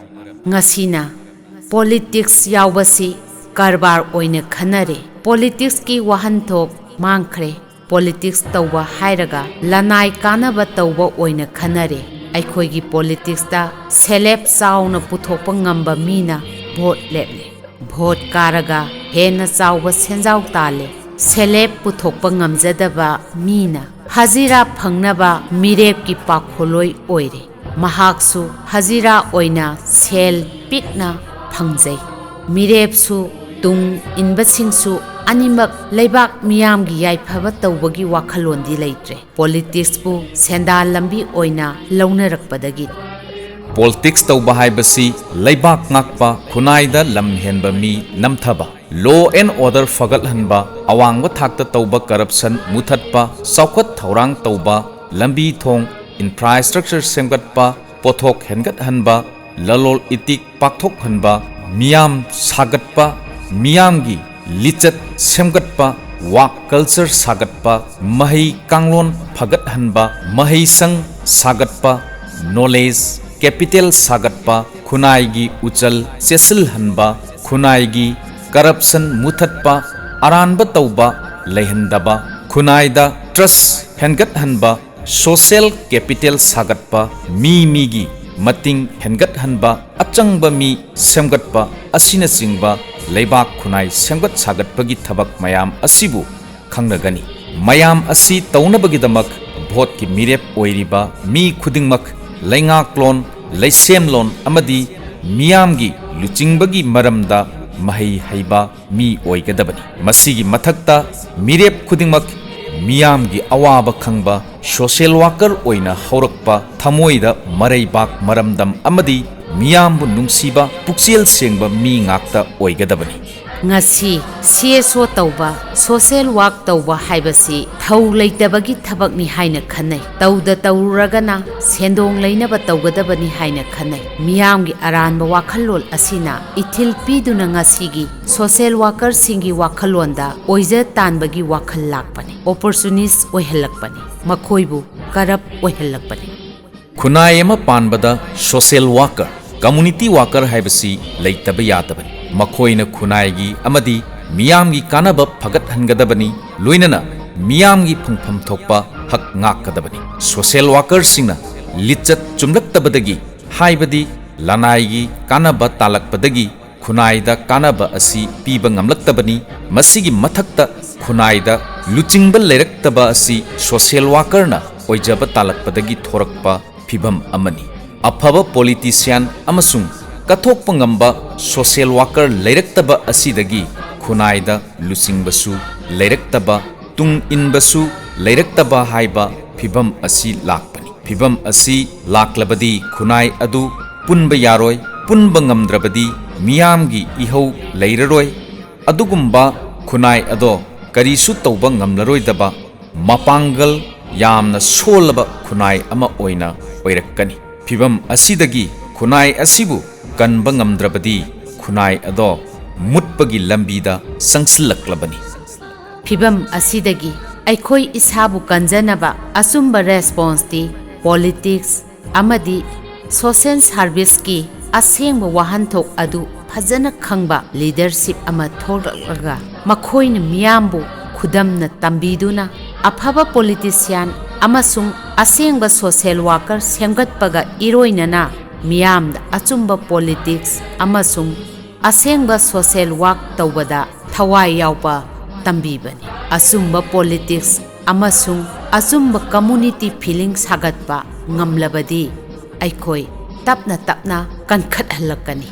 ꯉꯁꯤꯅ ꯄꯣꯂꯤꯇꯤꯛꯁ ꯌꯥꯎꯕꯁꯤ ꯀꯔꯕꯥꯔ ꯑꯣꯏꯅ ꯈꯟꯅꯔꯦ꯫ ꯄꯣꯂꯤꯇꯤꯛꯁꯀꯤ ꯋꯥꯍꯟꯊꯣꯛ ꯃꯥꯡꯈ꯭ꯔꯦ꯫ ꯄꯣꯂꯤꯇꯤꯛꯁ ꯇꯧꯕ ꯍꯥꯏꯔꯒ ꯂꯅꯥꯏ ꯀꯥꯟꯅꯕ ꯇꯧꯕ ꯑꯣꯏꯅ ꯈꯟꯅꯔꯦ꯫ ꯑꯩꯈꯣꯏꯒꯤ ꯄꯣꯂꯤꯇꯤꯛꯁꯇ ꯁꯦꯂꯦꯞ ꯆꯥꯎꯅ ꯄꯨꯊꯣꯛꯄ ꯉꯝꯕ ꯃꯤꯅ ꯚꯣꯠ ꯂꯦꯞꯂꯦ꯫ ꯚꯣꯠ ꯀꯥꯔꯒ ꯍꯦꯟꯅ ꯆꯥꯎꯕ ꯁꯦꯟꯖꯥꯎ ꯇꯥꯜꯂꯦ꯫ ꯁꯦꯂꯦꯞ ꯄꯨꯊꯣꯛꯄ ꯉꯝꯖꯗꯕ ꯃꯤꯅ ꯍꯖꯤꯔꯥ ꯐꯪꯅꯕ ꯃꯤꯔꯦꯞꯀꯤ ꯄꯥꯈꯣꯜꯂꯣꯏ ꯑꯣꯏꯔꯦ꯫ ꯃꯍꯥꯛꯁꯨ ꯍꯖꯤꯔꯥ ꯑꯣꯏꯅ ꯁꯦꯜ ꯄꯤꯛꯅ ꯐꯪꯖꯩ꯫ ꯃꯤꯔꯦꯞꯁꯨ ꯇꯨꯡ ꯏꯟꯕꯁꯤꯡꯁꯨ ꯑꯅꯤꯃꯛ ꯂꯩꯕꯥꯛ ꯃꯤꯌꯥꯝꯒꯤ ꯌꯥꯏꯐꯕ ꯇꯧꯕꯒꯤ ꯋꯥꯈꯜꯂꯣꯟꯗꯤ ꯂꯩꯇ꯭ꯔꯦ꯫ ꯄꯣꯂꯤꯇꯤꯛꯁꯄꯨ ꯁꯦꯟꯗꯥꯟ ꯂꯝꯕꯤ ꯑꯣꯏꯅ ꯂꯧꯅꯔꯛꯄꯗꯒꯤ꯫ ꯄꯣꯂꯤꯇꯤꯛꯁ ꯇꯧꯕ ꯍꯥꯏꯕꯁꯤ ꯂꯩꯕꯥꯛ ꯉꯥꯛꯄ, ꯈꯨꯟꯅꯥꯏꯗ ꯂꯝ ꯍꯦꯟꯕ ꯃꯤ ꯅꯝꯊꯕ, law and order ꯐꯒꯠꯍꯟꯕ, ꯑꯋꯥꯡꯕ ꯊꯥꯛꯇ ꯇꯧꯕ ꯀꯔꯞꯁꯟ ꯃꯨꯊꯠꯄ, ꯆꯥꯎꯈꯠ ꯊꯧꯔꯥꯡ ꯇꯧꯕ, ꯂꯝꯕꯤ ꯊꯣꯡ, ꯏꯟꯐ꯭ꯔꯥꯁ꯭ꯇ꯭ꯔꯛꯆꯔ ꯁꯦꯝꯒꯠꯄ, ꯄꯣꯠꯊꯣꯛ ꯍꯦꯟꯒꯠꯍꯟꯕ, ꯂꯂꯣꯜ ꯏꯇꯤꯛ ꯄꯥꯛꯊꯣꯛꯍꯟꯕ, ꯃꯤꯌꯥꯝ ꯁꯥꯒꯠꯄ, ꯃꯤꯌꯥꯝꯒꯤ ꯂꯤꯆꯠ ꯁꯦꯝꯒꯠꯄ, ꯋꯥꯛ ꯀꯜꯆꯔ ꯁꯥꯒꯠꯄ, ꯃꯍꯩ ꯀꯥꯡꯂꯣꯟ ꯐꯒꯠꯍꯟꯕ, ꯃꯍꯩꯁꯪ ꯁꯥꯒꯠꯄ, ꯅꯣꯂꯦꯖ ꯀꯦꯄꯤꯇꯦꯜ ꯁꯥꯒꯠꯄ, ꯈꯨꯟꯅꯥꯏꯒꯤ ꯎꯆꯜ ꯆꯦꯠꯁꯤꯜꯍꯟꯕ, ꯈꯨꯟꯅꯥꯏꯒꯤ ꯀꯔꯞꯁꯟ ꯃꯨꯊꯠꯄ, ꯑꯔꯥꯟꯕ ꯇꯧꯕ ꯂꯩꯍꯟꯗꯕ, ꯈꯨꯟꯅꯥꯏꯗ ꯇ꯭ꯔꯁ ꯍꯦꯟꯒꯠꯍꯟꯕ, ꯁꯣꯁꯤꯌꯦꯜ ꯀꯦꯄꯤꯇꯦꯜ ꯁꯥꯒꯠꯄ, ꯃꯤ ꯃꯤꯒꯤ ꯃꯇꯤꯡ ꯍꯦꯟꯒꯠꯍꯟꯕ, ꯑꯆꯪꯕ ꯃꯤ ꯁꯦꯝꯒꯠꯄ ꯑꯁꯤꯅꯆꯤꯡꯕ ꯂꯩꯕꯥꯛ ꯈꯨꯟꯅꯥꯏ ꯁꯦꯝꯒꯠ ꯁꯥꯒꯠꯄꯒꯤ ꯊꯕꯛ ꯃꯌꯥꯝ ꯑꯁꯤꯕꯨ ꯈꯪꯅꯒꯅꯤ꯫ ꯃꯌꯥꯝ ꯑꯁꯤ ꯇꯧꯅꯕꯒꯤꯗꯃꯛ ꯚꯣꯠꯀꯤ ꯃꯤꯔꯦꯞ ꯑꯣꯏꯔꯤꯕ ꯃꯤ ꯈꯨꯗꯤꯡꯃꯛ ꯂꯩꯉꯥꯛꯂꯣꯟ, ꯂꯩꯁꯦꯝꯂꯣꯟ ꯑꯃꯗꯤ ꯃꯤꯌꯥꯝꯒꯤ ꯂꯨꯆꯤꯡꯕꯒꯤ ꯃꯔꯝꯗ ꯃꯍꯩ ꯍꯩꯕ ꯃꯤ ꯑꯣꯏꯒꯗꯕꯅꯤ꯫ ꯃꯁꯤꯒꯤ ꯃꯊꯛꯇ ꯃꯤꯔꯦꯞ ꯈꯨꯗꯤꯡꯃꯛ ꯃꯤꯌꯥꯝꯒꯤ ꯑꯋꯥꯕ ꯈꯪꯕ, ꯁꯣꯁꯤꯌꯦꯜ ꯋꯥꯀꯔ ꯑꯣꯏꯅ ꯍꯧꯔꯛꯄ, ꯊꯃꯣꯏꯗ ꯃꯔꯩꯕꯥꯛ, ꯃꯔꯝꯗꯝ ꯑꯃꯗꯤ ꯃꯤꯌꯥꯝꯕꯨ ꯅꯨꯡꯁꯤꯕ, ꯄꯨꯛꯆꯦꯜ ꯁꯦꯡꯕ ꯃꯤ ꯉꯥꯛꯇ ꯑꯣꯏꯒꯗꯕꯅꯤ꯫ ꯉꯁꯤ ꯁꯤ ꯑꯦꯁ ꯑꯣ ꯇꯧꯕ, ꯁꯣꯁꯦꯜ ꯋꯥꯔꯛ ꯇꯧꯕ ꯍꯥꯏꯕꯁꯤ ꯊꯧ ꯂꯩꯇꯕꯒꯤ ꯊꯕꯛꯅꯤ ꯍꯥꯏꯅ ꯈꯟꯅꯩ꯫ ꯇꯧꯗ ꯇꯧꯔꯨꯔꯒꯅ ꯁꯦꯟꯗꯣꯡ ꯂꯩꯅꯕ ꯇꯧꯒꯗꯕꯅꯤ ꯍꯥꯏꯅ ꯈꯟꯅꯩ꯫ ꯃꯤꯌꯥꯝꯒꯤ ꯑꯔꯥꯟꯕ ꯋꯥꯈꯜꯂꯣꯟ ꯑꯁꯤꯅ ꯏꯊꯤꯜ ꯄꯤꯗꯨꯅ ꯉꯁꯤꯒꯤ ꯁꯣꯁꯦꯜ ꯋꯥꯔꯀꯔꯁꯤꯡꯒꯤ ꯋꯥꯈꯜꯂꯣꯟꯗ ꯑꯣꯏꯖ ꯇꯥꯟꯕꯒꯤ ꯋꯥꯈꯜ ꯂꯥꯛꯄꯅꯤ, ꯑꯣꯄꯣꯔꯆꯨꯅꯤꯁ ꯑꯣꯏꯍꯜꯂꯛꯄꯅꯤ, ꯃꯈꯣꯏꯕꯨ ꯀꯔꯞ ꯑꯣꯏꯍꯜꯂꯛꯄꯅꯤ꯫ ꯈꯨꯟꯅꯥꯏ ꯑꯃ ꯄꯥꯟꯕꯗ ꯁꯣꯁꯦꯜ ꯋꯥꯔꯀꯔ, ꯀꯝꯃꯨꯅꯤꯇꯤ ꯋꯥꯔꯀꯔ ꯍꯥꯏꯕꯁꯤ ꯂꯩꯇꯕ ꯌꯥꯗꯕꯅꯤ꯫ ꯃꯈꯣꯏꯅ ꯈꯨꯟꯅꯥꯏꯒꯤ ꯑꯃꯗꯤ ꯃꯤꯌꯥꯝꯒꯤ ꯀꯥꯟꯅꯕ ꯐꯒꯠꯍꯟꯒꯗꯕꯅꯤ, ꯂꯣꯏꯅꯅ ꯃꯤꯌꯥꯝꯒꯤ ꯐꯪꯐꯝ ꯊꯣꯛꯄ ꯍꯛ ꯉꯥꯛꯀꯗꯕꯅꯤ꯫ ꯁꯣꯁꯦꯜ ꯋꯥꯔꯀꯔꯁꯤꯡꯅ ꯂꯤꯆꯠ ꯆꯨꯝꯂꯛꯇꯕꯗꯒꯤ, ꯍꯥꯏꯕꯗꯤ ꯂꯅꯥꯏꯒꯤ ꯀꯥꯟꯅꯕ ꯇꯥꯜꯂꯛꯄꯗꯒꯤ ꯈꯨꯟꯅꯥꯏꯗ ꯀꯥꯟꯅꯕ ꯑꯁꯤ ꯄꯤꯕ ꯉꯝꯂꯛꯇꯕꯅꯤ꯫ ꯃꯁꯤꯒꯤ ꯃꯊꯛꯇ ꯈꯨꯟꯅꯥꯏꯗ ꯂꯨꯆꯤꯡꯕ ꯂꯩꯔꯛꯇꯕ ꯑꯁꯤ ꯁꯣꯁꯦꯜ ꯋꯥꯔꯀꯔꯅ ꯑꯣꯏꯖꯕ ꯇꯥꯜꯂꯛꯄꯗꯒꯤ ꯊꯣꯔꯛꯄ ꯐꯤꯚꯝ ꯑꯃꯅꯤ꯫ ꯑꯐꯕ ꯄꯣꯂꯤꯇꯤꯁꯤꯌꯥꯟ ꯑꯃꯁꯨꯡ ꯀꯠꯊꯣꯛꯄ ꯉꯝꯕ ꯁꯣꯁꯦꯜ ꯋꯥꯔꯀꯔ ꯂꯩꯔꯛꯇꯕ ꯑꯁꯤꯗꯒꯤ ꯈꯨꯟꯅꯥꯏꯗ ꯂꯨꯆꯤꯡꯕꯁꯨ ꯂꯩꯔꯛꯇꯕ, ꯇꯨꯡ ꯏꯟꯕꯁꯨ ꯂꯩꯔꯛꯇꯕ ꯍꯥꯏꯕ ꯐꯤꯚꯝ ꯑꯁꯤ ꯂꯥꯛꯄꯅꯤ꯫ ꯐꯤꯚꯝ ꯑꯁꯤ ꯂꯥꯛꯂꯕꯗꯤ ꯈꯨꯟꯅꯥꯏ ꯑꯗꯨ ꯄꯨꯟꯕ ꯌꯥꯔꯣꯏ, ꯄꯨꯟꯕ ꯉꯝꯗ꯭ꯔꯕꯗꯤ ꯃꯤꯌꯥꯝꯒꯤ ꯏꯍꯧ ꯂꯩꯔꯔꯣꯏ꯫ ꯑꯗꯨꯒꯨꯝꯕ ꯈꯨꯟꯅꯥꯏ ꯑꯗꯣ ꯀꯔꯤꯁꯨ ꯇꯧꯕ ꯉꯝꯂꯔꯣꯏꯗꯕ, ꯃꯄꯥꯡꯒꯜ ꯌꯥꯝꯅ ꯁꯣꯜꯂꯕ ꯈꯨꯟꯅꯥꯏ ꯑꯃ ꯑꯣꯏꯅ ꯑꯣꯏꯔꯛꯀꯅꯤ꯫ ꯐꯤꯚꯝ ꯑꯁꯤꯗꯒꯤ ꯈꯨꯟꯅꯥꯏ ꯑꯁꯤꯕꯨ ꯀꯟꯕ ꯉꯝꯗ꯭ꯔꯕꯗꯤ ꯈꯨꯟꯅꯥꯏ ꯑꯗꯣ ꯃꯨꯠꯄꯒꯤ ꯂꯝꯕꯤꯗ ꯆꯪꯁꯤꯜꯂꯛꯂꯕꯅꯤ꯫ ꯐꯤꯚꯝ ꯑꯁꯤꯗꯒꯤ ꯑꯩꯈꯣꯏ ꯏꯁꯥꯕꯨ ꯀꯟꯖꯅꯕ ꯑꯆꯨꯝꯕ ꯔꯦꯁꯄꯣꯟꯁꯇꯤ ꯄꯣꯂꯤꯇꯤꯛꯁ ꯑꯃꯗꯤ ꯁꯣꯁꯦꯜ ꯁꯥꯔꯚꯤꯁꯀꯤ ꯑꯁꯦꯡꯕ ꯋꯥꯍꯟꯊꯣꯛ ꯑꯗꯨ ꯐꯖꯅ ꯈꯪꯕ ꯂꯤꯗꯔꯁꯤꯞ ꯑꯃ ꯊꯣꯛꯂꯛꯂꯒ, ꯃꯈꯣꯏꯅ ꯃꯤꯌꯥꯝꯕꯨ ꯈꯨꯗꯝꯅ ꯇꯝꯕꯤꯗꯨꯅ ꯑꯐꯕ ꯄꯣꯂꯤꯇꯤꯁꯤꯌꯥꯟ ꯑꯃꯁꯨꯡ ꯑꯁꯦꯡꯕ ꯁꯣꯁꯦꯜ ꯋꯥꯔꯀꯔ ꯁꯦꯝꯒꯠꯄꯒ ꯏꯔꯣꯏꯅꯅ ꯃꯤꯌꯥꯝꯗ ꯑꯆꯨꯝꯕ ꯄꯣꯂꯤꯇꯤꯛꯁ ꯑꯃꯁꯨꯡ ꯑꯁꯦꯡꯕ ꯁꯣꯁꯦꯜ ꯋꯥꯔꯛ ꯇꯧꯕꯗ ꯊꯋꯥꯏ ꯌꯥꯎꯕ ꯇꯝꯕꯤꯕꯅꯤ꯫ ꯑꯆꯨꯝꯕ ꯄꯣꯂꯤꯇꯤꯛꯁ ꯑꯃꯁꯨꯡ ꯑꯆꯨꯝꯕ ꯀꯝꯃꯨꯅꯤꯇꯤ ꯐꯤꯂꯤꯡ ꯁꯥꯒꯠꯄ ꯉꯝꯂꯕꯗꯤ ꯑꯩꯈꯣꯏ ꯇꯞꯅ ꯇꯞꯅ ꯀꯟꯈꯠꯍꯜꯂꯛꯀꯅꯤ꯫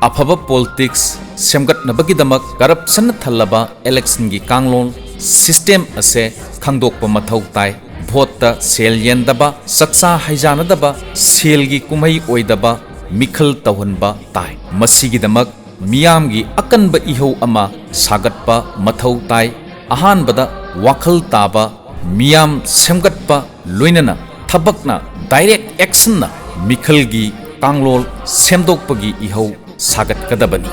ꯑꯐꯕ ꯄꯣꯂꯤꯇꯤꯛꯁ ꯁꯦꯝꯒꯠꯅꯕꯒꯤꯗꯃꯛ ꯀꯔꯞꯁꯟꯅ ꯊꯜꯂꯕ ꯏꯂꯦꯛꯁꯟꯒꯤ ꯀꯥꯡꯂꯣꯟ ꯁꯤꯁꯇꯦꯝ ꯑꯁꯦ ꯈꯪꯗꯣꯛꯄ ꯃꯊꯧ ꯇꯥꯏ꯫ ꯚꯣꯠꯇ ꯁꯦꯜ ꯌꯦꯟꯗꯕ, ꯆꯥꯛꯆꯥ ꯍꯩꯖꯥꯅꯗꯕ, ꯁꯦꯜꯒꯤ ꯀꯨꯝꯍꯩ ꯑꯣꯏꯗꯕ ꯃꯤꯈꯜ ꯇꯧꯍꯟꯕ ꯇꯥꯏ꯫ ꯃꯁꯤꯒꯤꯗꯃꯛ ꯃꯤꯌꯥꯝꯒꯤ ꯑꯀꯟꯕ ꯏꯍꯧ ꯑꯃ ꯁꯥꯒꯠꯄ ꯃꯊꯧ ꯇꯥꯏ꯫ ꯑꯍꯥꯟꯕꯗ ꯋꯥꯈꯜ ꯇꯥꯕ ꯃꯤꯌꯥꯝ ꯁꯦꯝꯒꯠꯄ, ꯂꯣꯏꯅꯅ ꯊꯕꯛꯅ direct actionꯅ ꯃꯤꯈꯜꯒꯤ ꯀꯥꯡꯂꯣꯟ ꯁꯦꯝꯗꯣꯛꯄꯒꯤ ꯏꯍꯧ ꯁꯥꯒꯠꯀꯗꯕꯅꯤ꯫